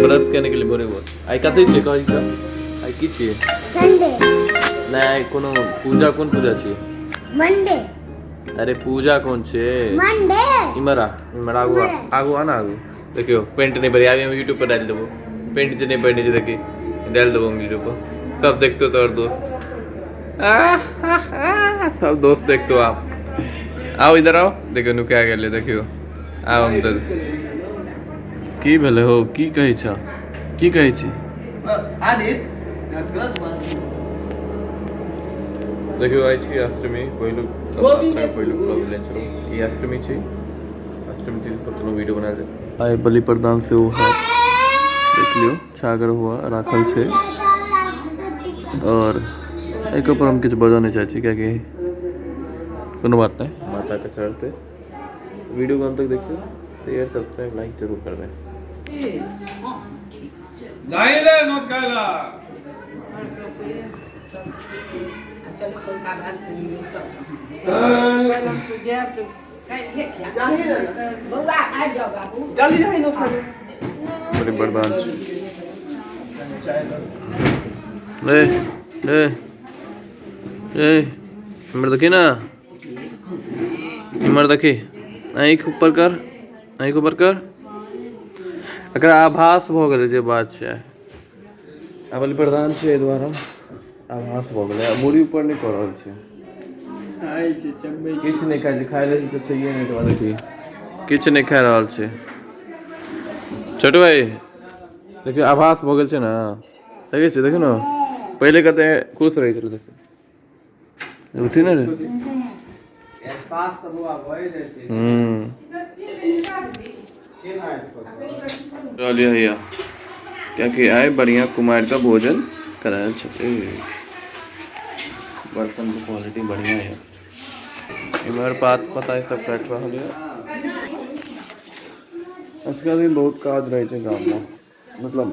Brush केने गेलै भोरे भोर। आइ कथी छियै कहै तऽ? आइ की छियै? संडे। नहि, आइ कोनो पूजा, कोन पूजा छियै? मंडे। अरे पूजा कोन छै? मंडे। इमहर आ, इमहर आगू आ, आगू आ ना, आगू। देखियौ पेंट नहि पहिरे, आबि हम यूट्यूब पर डालि देबो। पेंट जे नहि पहिरने छै देखी, डालि देबो हम यूट्यूब पर, सब देखतो तोहर दोस्त। आह, सब दोस्त देखतो। आप आओ, इधर आओ। देखियौ नुका गेलै, देखियौ। आब हम तऽ की भेलै हो? की कहै छ? की कहै छी? आदित्य, गलत बात। देखियौ, आइ छी अष्टमी। पहिलुक पहिलुक ब्लॉग लेने छलहुँ। ई अष्टमी छी, अष्टमी दिन सोचलहुँ वीडियो बना जाय। आइ बलि प्रदान सेहो हैत। देख लियौ, छागर हुआ राखल छै। और एहिके ऊपर हम किछु बजऽ नहि चाहै छी, कियाकि कोनो बात नहि, माताके चढ़तै। वीडियो को अंत तक देखियौ, शेयर, सब्सक्राइब, लाइक जरूर करबै। नहीं रे, नोट कैला। चलो, कोलका भात कहियो सब। जाही ना। बौआ, आबि जाओ बाबू। जल्दी जाही नोट खाने। बलि प्रदान छै। ले ले, ए इम्हर देखी ना, इम्हर देखी। आँखि ऊपर कर, आँखि ऊपर कर। एकरा आभास भऽ गेलै जे बात छै। आ बलि प्रदान छै, एहि दुआरे आभास भऽ गेलै। आ मूड़ी ऊपर नहि कऽ रहल छै। खाइ छै, चबबै छै। किछु नहि खाइ छै। खाइ लै छै तऽ छैहे नहि। तऽ देखी, किछु नहि खा रहल छै। छोटू भाई, देखियौ, आभास भऽ गेल छै ने। देखै छियै, देखियौ ने, पहिले कते खुश रहै छलै। देखियौ, उठी ने रे। एहसास तऽ बौआ भए जाइ छै। रहलियै हैया, कियाकि आइ बढ़िआँ कुमारि का भोजन करायल छथिन। बर्तनके क्वालिटी बढ़िआँ यऽ। इम्हर पात पता सब काटि रहल यऽ। आजकल भी बहुत काज रहै छै गाममे, मतलब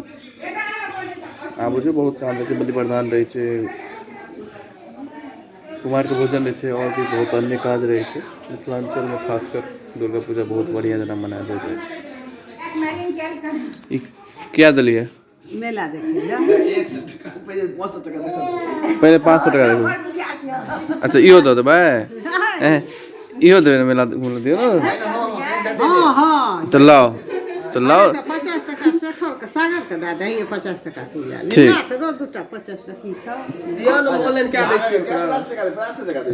आब छै, बहुत काज रहै छै। बलि प्रदान रहै छै, कुमारिके भोजन रहै छै, आओर भी बहुत अन्य काज रहै छै। मिथिलाञ्चलमे खासकर दुर्गा पूजा बहुत बढ़िआँ जेना मनायल जाइ छै। ई किया देलियै? मेला देखै। 100 टका, पहिले 500 टका देखल। पहिले 500 टका देखू। अच्छा, इहो दऽ देबै। इहो देबै ने? मेला घूम दियौ ने। हँ। तऽ लाउ, तऽ लाउ। 50 टका शेखर के, सागर के दए दही, 50 टका तू लए ले। ठीक। ना तऽ रोज दूटा 50 टकी छौ। दियौ ने, ऑनलाइन कए दै छियै ओकरा।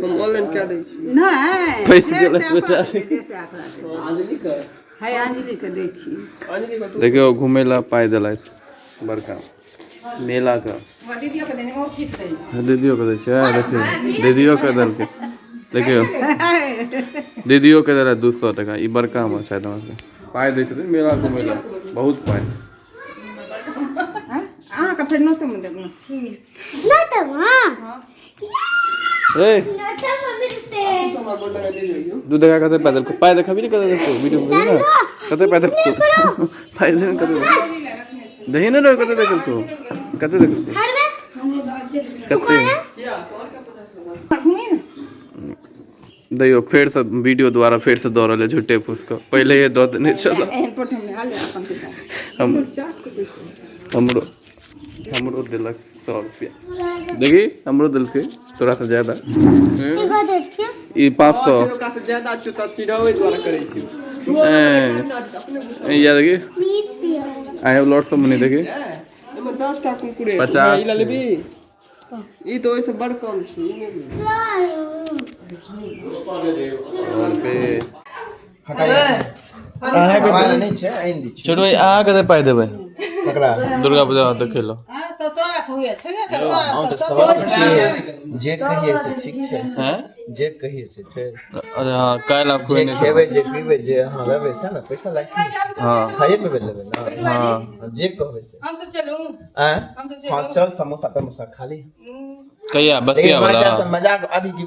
हम ऑनलाइन कए दै छियै। नहि। फँसि से गेलै से बेचारी। अपना दे, से अपना दे। अंजलि के। है, अंजलि के दै छी। अंजलि के तू। देखियौ, घूमे ला पाइ देलथि बड़का मेलाके। दीदियो के देने, ओ खींच दे। दीदियो के दै छै। देखियौ, दीदियो के देलकै। देखियौ, दीदियो के देलथि 200 टका। ई बड़का मे छथि। हमरा सबके पाइ दै छथिन मेला घूमै ला, बहुत पाइ। अहाँके फेर नोतो मे देब ने। ना तो हाँ। रे। ना तो मिलते। हमरा गोर लगा दे जइयो। दू टका कते पाइ देलको? पाइ देखबी ने, कते देलको? वीडियो में ने कते पाइ देलको? पाइ दे ने, कते दही ने रे, कते देलको? कते देलको? हरबे। कते? घूमी ने। दैयो, फेरसँ वीडियो द्वारा फेरसँ दऽ रहल है झूठे फूस कऽ। पहिले ये दऽ देने छल। एहन पोठ हम नहि अपन पिता। हम हमरो हमरो देलक 100 रुपया। देखी, हमरो देलकै तोरा से ज्यादा। देखो, देखिए। ई 500। ओकरा से ज्यादा छौ तऽ चिढ़ाबै द्वारा करै छी तू। ए, या देखी। बीस। I have lots of money, देखी। एहिमे 10 टा कुरकुरे। 50। ई लऽ लेबी? ई तऽ ओहिसँ बड़ कम छै, ई नहि लेबी। रुपये। हमारा नहि छै, आनि दै छी। छोटू भाई, अहाँ कते पाइ देबै? ककरा? दुर्गा पूजा देखै लए। तऽ तोरा हुए छै ने तऽ तोरा। हम तऽ स्वस्थ छियै, जे कहिए से ठीक छै। हैं? जे कहिए से छै। अरे हाँ, काल्हि आप जे कोई नहीं। खेबै, जे पीबै, जे अहाँ लेबै से ने पैसा लागि। हाँ। खाइए पीबै लेबै ने? हाँ। जे कहबै से। हम सब चलू? आँय? हम सब। हाँ, चल, समोसा तमोसा खाली। कहिया? लेकिन बसिया बच्चा वाला। सब मजाक आदि की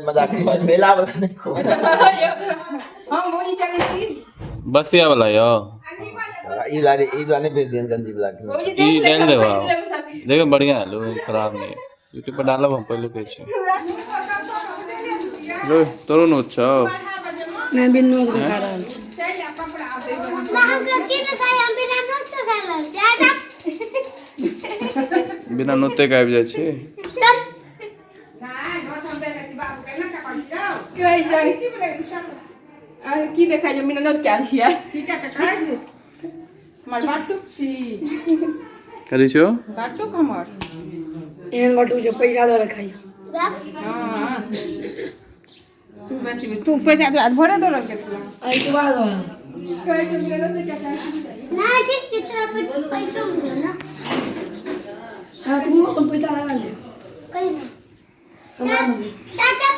मजाक होइ छै, मेला वाला नहि कहू। हम वही चलै छी। बसिया वाला यौ। ई लारे, ई वाला नहि भेज दियन, गंजी वाला के। भौजी। ई देख ले। डालि सब देबो। खरीद लेबै सब। देखो, बढ़िया है लो, खराब नहीं है। यूट्यूब पर डालब हम, पहिले कहै छी। लो, तोरो नोच छौ। नहि, बिन नोच खा रहल छी। ना, हम की नहीं खाए, हम बिना नोच से खा लो चार। बिना नोते के आबि जाइ छी। कहै छै की देखै छै, बिना नोत के आयल छियै। ठीके तऽ कहै छै, हमर बाटुक छी। कथी छौ? बाटुक हमर। एहन बटू जे पैसा दऽ खाइए। हँ, तू बेसी तू पैसा तोरा भरे दौड़ल के छलौ। एहिके बाद कहै छै बिना नोते के आयल छियै। ना जी, कितना पैसा मिलो ना। हाँ, तू अपन पैसा लगा ले। कहीं टाटा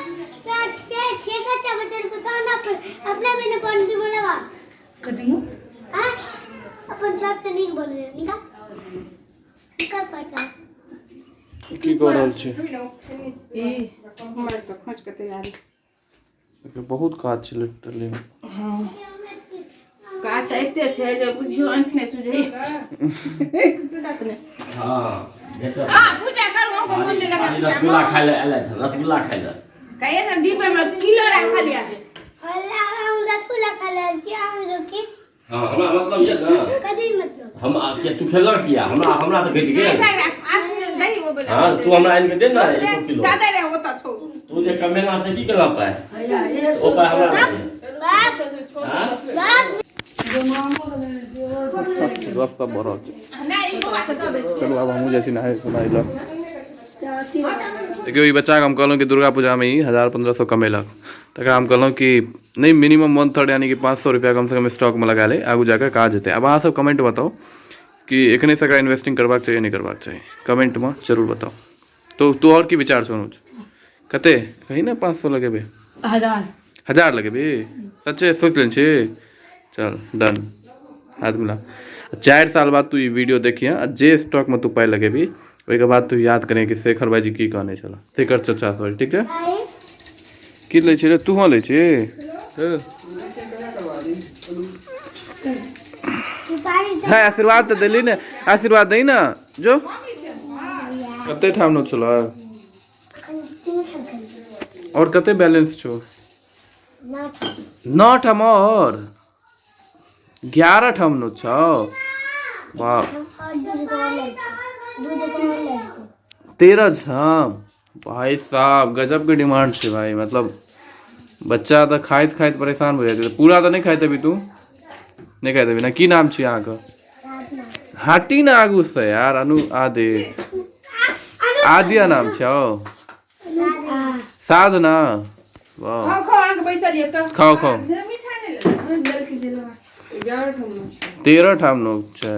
सात से छह का चमचन को तो ना पर अपना मैंने बन के बोला। कथी मुँह? हां, अपन साथ से नहीं बोल रहे, निकाल निकाल पैसा। की कऽ रहल छी? ई हमर तऽ खोज के तैयारी। बहुत काज छै लिटरली। काज तऽ एते छै जे बुझियौ आँखि नहि सुझैए। सुझत नहि। हाँ, भेटत। हाँ, पूजा करू, हमको मन नहि लगा। रसगुल्ला खाइ लए एलथि, रसगुल्ला खाइ लए। कहिए ने, डिब्बे में किलो राखल यऽ। अल्लाह, हम रसगुल्ला खा ले कि हम रुकी। हाँ, हमरा मतलब ये ना। कदी मतलब? हम के तू खेलना किया? हमरा हमरा तऽ घटि गेल। दही वो बोला। हाँ, तू हमरा आनि के दे ना 1 किलो। ज्यादा रहे ओतऽ छौ। तू जे कमेला से की केला पाइ? ओ पाइ हमरा दे। बाप। हाँ? बाप। गप सब भऽ रहल छै। नहि, ई बौआ के दऽ दै छियै। चलू, आब हमहूँ जाइ छी नहाय सोनाय लए। देखियौ, ई बच्चाके हम कहलहुँ कि दुर्गा पूजामे ई 1000-1500 कमेलक, तकरा हम कहलहुँ कि नहि, मिनिमम 1/3 यानी कि 500 रुपया कमसँ कम स्टॉकमे लगा ले, आगू जाकऽ काज हेतै। आब अहाँसब कमेंट बताउ कि एखनेसँ एकरा इन्वेस्टिंग करबाक चाही, नहि करबाक चाही? कमेंटमे जरूर बताउ। तो तू आओर की विचार छौ अनुज? कते कही ने, 500 लगेबै? 1000। 1000 लगेबी? सच्चे सोचि लेने छी? चल डन, हाथ मिला। 4 साल बाद तू ई वीडियो देखिहे आ जे स्टॉकमे तू पाइ लगेबी, ओहिके बाद तू याद करिहे कि शेखर भाईजी की कहने छलऽ, शेखर चचा, सॉरी। ठीक छै? की लै छी रे? तूहो लै छी? है आशीर्वाद तऽ देली ने, आशीर्वाद दही ने। जो कते ठाम नो छलऽ और कते बैलेंस छौ? 9 ठाम और 11 ठाम नो छौ। वाह, 13 ठाम। भाई साहब, गजब के डिमांड छै भाई। मतलब बच्चा तऽ खाइत खाइत परेशान भऽ जाइ छै। पूरा तऽ नहि खाइत हेबी तू? नहि खाइत हेबी ने? की नाम छी अहाँके? हाटी ने आगू से यार। अनु आदि आदिया नाम छौ? साधना, वाह। खाओ खाओ, अहाँके बैसल यऽ तऽ। खाओ खाओ। मिठाइ नहि लेलक। 13 ठाम नोक छै।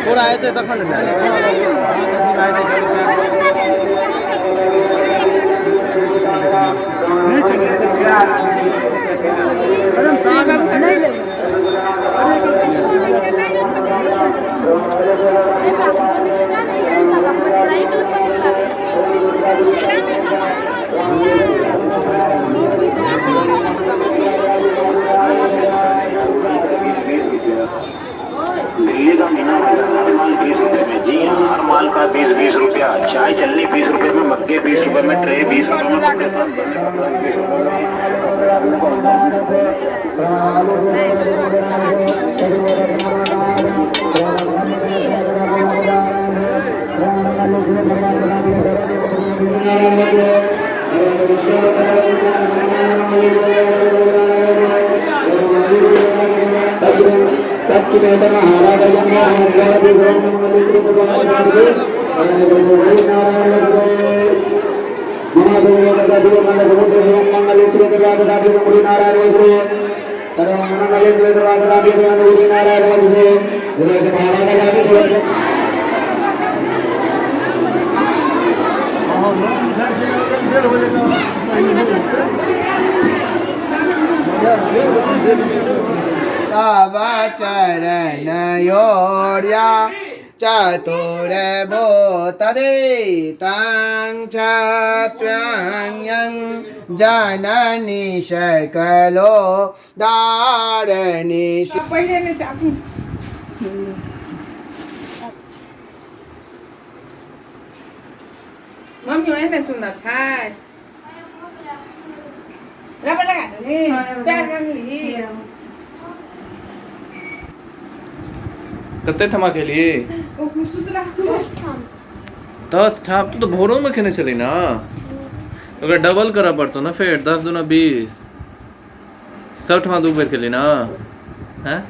पूरा एतै तखन ने। दिल्ली का मीना बाजार, हर माल 20 रुपए में। जी हाँ, हर माल का 20-20 रुपया। चाय चलनी 20 रुपए में, मक्के 20 रुपए में, ट्रे 20 रुपए में, कपड़े साफ करने का ब्रश 20 रुपए में। तब चरण योर्या चतुर्भूतदेतां छत्व्यं जननी सकलो दारणी। पहिले नहि छै अपन। मम्मी एहने सुन्दर छै, रबड़ लगा दे, पैर रंगली। कते ठमा खेलिए? ओ सुतला। 10 ठाम। 10 ठाम? तू तऽ भोरोमे खेने छली ना, ओकरा डबल करऽ पड़तौ ने फेर। 10 दूना 20। सब ठमा दू बेर खेली ना? हैं,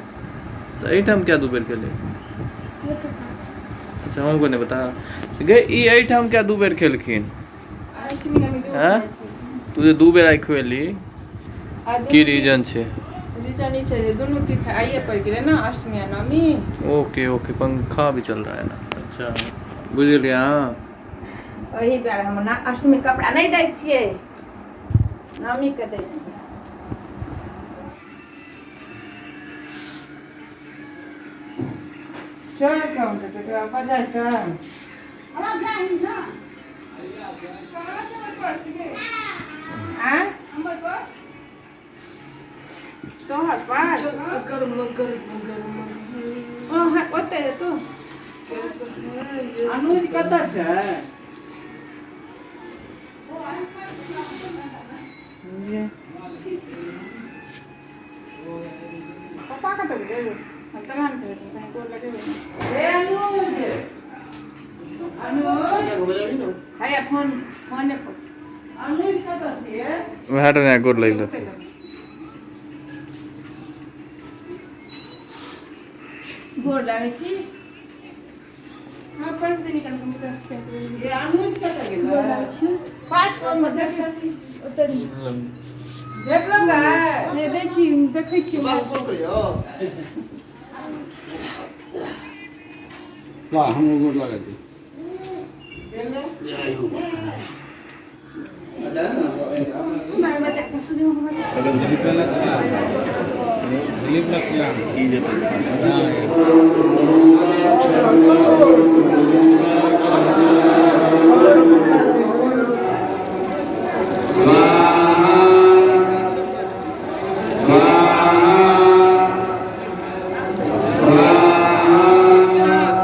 तऽ एहिठाम किया दू बेर खेली? नहीं पता। अच्छा, हमको नहीं पता गे। ई एहिठाम किया दू बेर खेलखिन हैं? तू जे दू बेर आइ खुएली, की रीजन छै? रीजन ई छै जे दुनू तिथि आइए पड़ि गेलै ने, अष्टमी आ नवमी। ओके ओके, पंखा भी चल रहा है ना। अच्छा, बुझ गेलियै अहाँ। ओहि दुआरे हम ना अष्टमी कपड़ा नहि दै छियै, नवमीके दै छियै। 100 कम टका, 50 टका। आ तोहर पर गर्म गर्म गर्म। ओ हाँ, ओतै रे तू। अनुज कतऽ छै? पप्पा कतऽ गेलै? हम दलान से कहीं गोर लगेबै। हे अनुज, अनुज। हैया फोन, फोने पर। अनुज कतऽ छियै? वएह ने गोर लागि लेतै। गोर लागै छी। हाँ, पढ़ दे, निकल के 50 टका। हे अनुज, कतऽ गेलै? पाँच देख, ओतऽ। देखलक? नहि दै छी, देखै छी। हमरो गोर लगा दी। बच्चा के सुझो। दिलीप।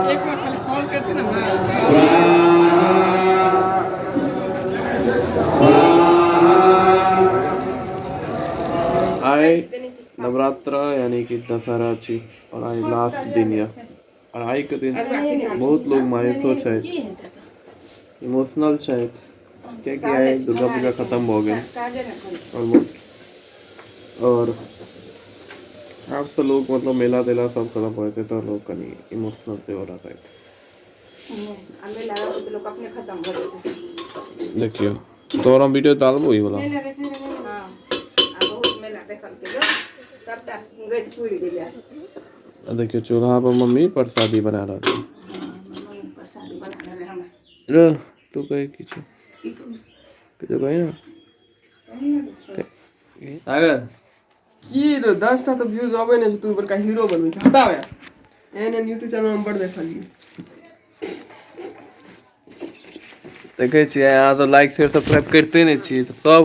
एक बार खाली कॉल करते ना माँ। आइ नवरात्र यानी कि दशहरा छी और आइ लास्ट दिन यऽ और आइ के दिन बहुत लोग मायूसो छथि, इमोशनल छथि, कियाकि आइ दुर्गा पूजा खत्म भऽ गेल ऑलमोस्ट और आब तऽ लोग मतलब मेला तेला सब खत्म भऽ जेतै तऽ लोग कनि इमोशनल सेहो रहतै। आ मेला रहतै तऽ लोक अपने खत्म भऽ जेतै। देखियौ, तोहर हम वीडियो डालबो ई वाला। मेला देखने रहे। हाँ, आ बहुत मेला देखलकै लोक, सबटा गति पुरि गेलै। आ देखियौ, चूल्हा पर मम्मी प्रसादी बना रहल छै। मम्मी प्रसादी बना रहलै हमरा। रे, तू कही किछु, किछु कही ना सागर। की रे, 10टा तऽ व्यूज अबै नहि छै, तू बड़का हीरो बनबै छै। हटावे, एहन एहन यूट्यूब चैनल हम बड़ देखलियै। देखै छियै, अहाँ सब लाइक शेयर सब्सक्राइब करिते नहि छियै तऽ सब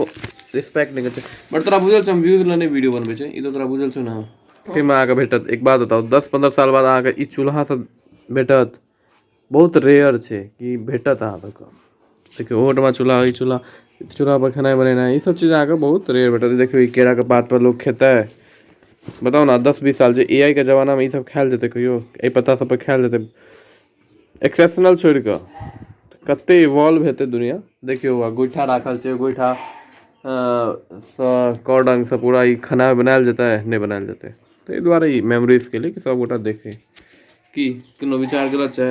रिस्पेक्ट नहि करै छै। बट तोरा बुझल छौ, हम व्यूज लए नहि वीडियो बनबै छै, ई तऽ तोरा बुझल छौ ने? फिर अहाँके भेटत। एक बात बताउ, 10-15 साल बाद अहाँके ई चूल्हा सब भेटत? बहुत रेयर छै कि भेटत अहाँ सबके। देखियौ, ओहोठमा चूल्हा, ई चूल्हा, चूल्हा पर खेनाइ बनेनाइ, ई सब चीज अहाँके बहुत रेयर भेटत। देखियौ, ई केराके पात पर लोक खेतै? बताउ ने, 10-20 साल जे एआई के जमानामे ई सब खायल जेतै कहियो? एहि पत्ता सब पर खायल जेतै? एक्सेप्शनल छोड़ि कऽ कते इवॉल्व हेतै दुनिया। देखियौ, आ गोइठा राखल छै। गोइठा सँ कौ डंगसँ पूरा ई खाना बनायल जेतै? नहि बनायल जेतै। ताहि दुआरे ई मेमोरीजके लिए कि सभगोटा देखै। की कोनो विचार गलत छै?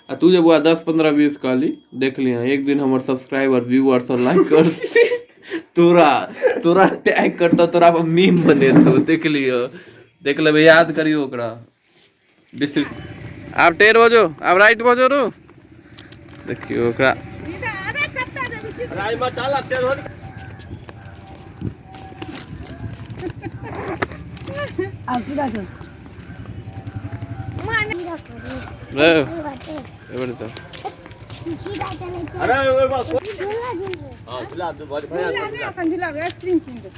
आ तू जे बुआ 10-15 व्यूज कहली, देखली हँ, एक दिन हमर सब्सक्राइबर, व्यूअर सब लाइक कर तोरा, तोरा टैग करतौ, तोरा पर मीम बनेतौ। देख लियो, देख लेबै, याद करियौ ओकरा। आब टेढ़ भऽ जो, आब राइट भऽ जो। रो, देखियौ ओकरा। राजमा चाला तेल हो। आब सीधा चल। रे एबे चल। अरे ओइ बात हां झुला दू बड़ झूला नहि एखन झुलाबै, आइसक्रीम कीन दे।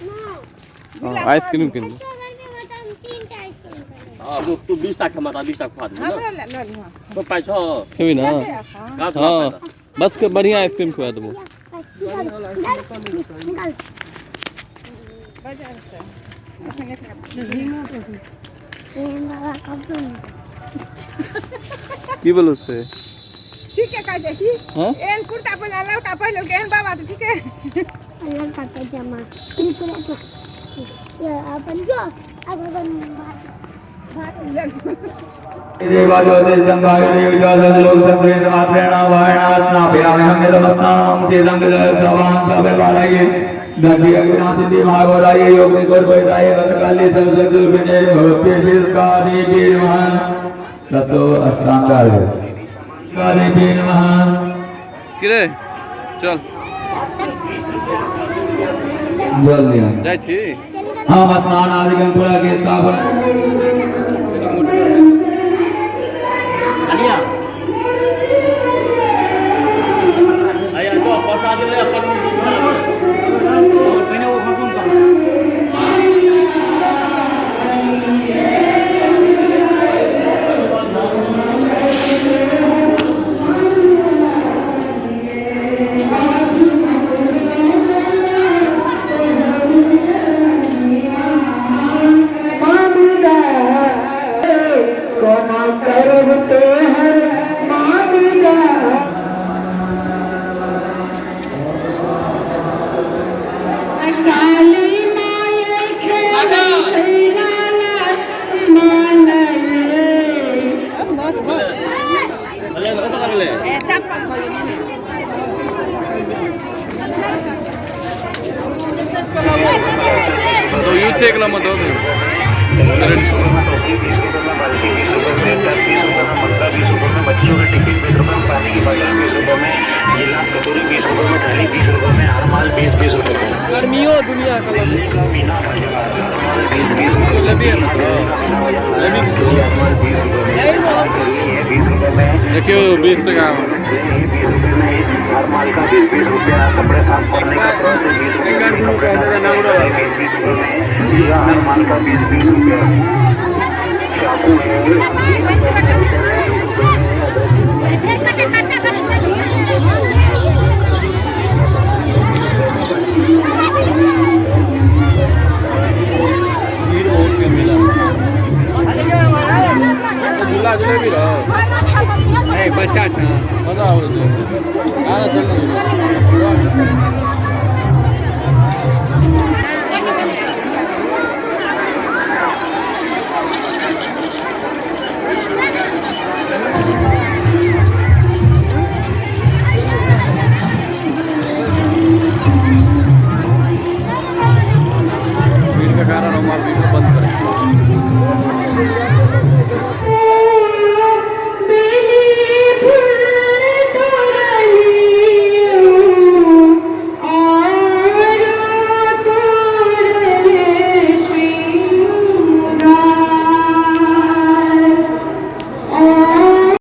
हां आइसक्रीम कीन। हां तू 20 टा खमा 20 टा खुआ दे। हमरो ले ल लिहा। तो पाइ छौ खेबी ना? हां बस के बढ़िया आइसक्रीम खुआ देबो। बाजार से की बोलू से ठीक है कहै छै की हां एहन कुर्ता पहिरल ललका पहिरल एहन बाबा तऽ ठीक है। ललका पैजामा बिल्कुल ये अपन जो अब अपन भात लग की रे चल जाइ छी। हम स्नान आदि पूरा के सावन अनिया आया तो प्रसाद ले अपन पहिने वो खसुम कर। तो यूथ एक लम्बा दो बच्चों के टिफिन 20 रुपये में, पानी की बोतल 20 रुपये में, गिलास कटोरी 20 रुपये में, थाली 20 रुपये में, हर माल 20-20 रुपये में। गर्मियों दुनिया का दिल्ली का मीना बाजार हर माल 20-20 रुपये में, हर माल 20 रुपये में, 20 रुपये में। देखियो 20 टका 20 रुपये में हर माल का 20-20 रुपया। कपड़े साफ करने का 20 रुपये में, 20 रुपये में, हर माल का 20-20 रुपया। चाकू है भीड़ बहुत के मिला झूला झूले भी रहो। ए बच्चा छ मजा आवे छै आना चल।